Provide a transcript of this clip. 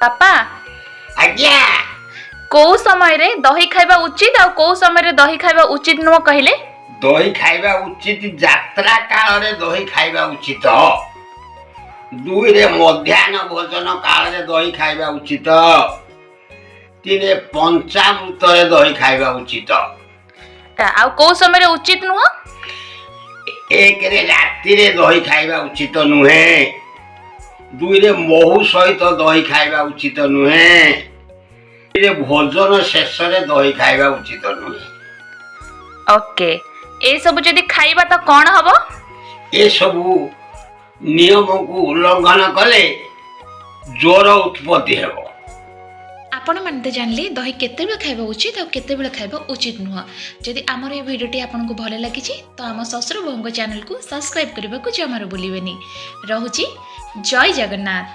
ବାପା। ଆଜ୍ଞା। କୋଉ ସମୟରେ ଦହି ଖାଇବା ଉଚିତ ଆଉ କୋଉ ସମୟରେ ଦହି ଖାଇବା ଉଚିତ ନୁହଁ କହିଲେ? ଦହି ଖାଇବା ଉଚିତ, ଯାତ୍ରା କାଳରେ ଦହି ଖାଇବା ଉଚିତ। ଦୁଇରେ ମଧ୍ୟାହ୍ନ ଭୋଜନ କାଳରେ ଦହି ଖାଇବା ଉଚିତ। ତିନିରେ ପଞ୍ଚାମୃତରେ ଦହି ଖାଇବା ଉଚିତ। ଆଉ କୋଉ ସମୟରେ ଉଚିତ ନୁହଁ? ଏକରେ ରାତିରେ ଦହି ଖାଇବା ଉଚିତ ନୁହେଁ। ଦୁଇରେ ମହୁ ସହିତ ଦହି ଖାଇବା ଉଚିତ ନୁହେଁ। ତିନିରେ ଭୋଜନ ଶେଷରେ ଦହି ଖାଇବା ଉଚିତ ନୁହେଁ। ଓକେ, ଏସବୁ ଯଦି ଖାଇବା ତ କଣ ହବ? ଏସବୁ ନିୟମକୁ ଉଲ୍ଲଂଘନ କଲେ ଜ୍ୱର ଉତ୍ପତ୍ତି ହେବ। ଆପଣମାନେ ତ ଜାଣିଲେ ଦହି କେତେବେଳେ ଖାଇବା ଉଚିତ ଆଉ କେତେବେଳେ ଖାଇବା ଉଚିତ ନୁହଁ। ଯଦି ଆମର ଏ ଭିଡ଼ିଓଟି ଆପଣଙ୍କୁ ଭଲ ଲାଗିଛି, ତ ଆମ ଶ୍ୱଶୁର ବୋହୂଙ୍କ ଚ୍ୟାନେଲକୁ ସବସ୍କ୍ରାଇବ୍ କରିବାକୁ ଜମାରୁ ଭୁଲିବେନି। ରହୁଛି, ଜୟ ଜଗନ୍ନାଥ।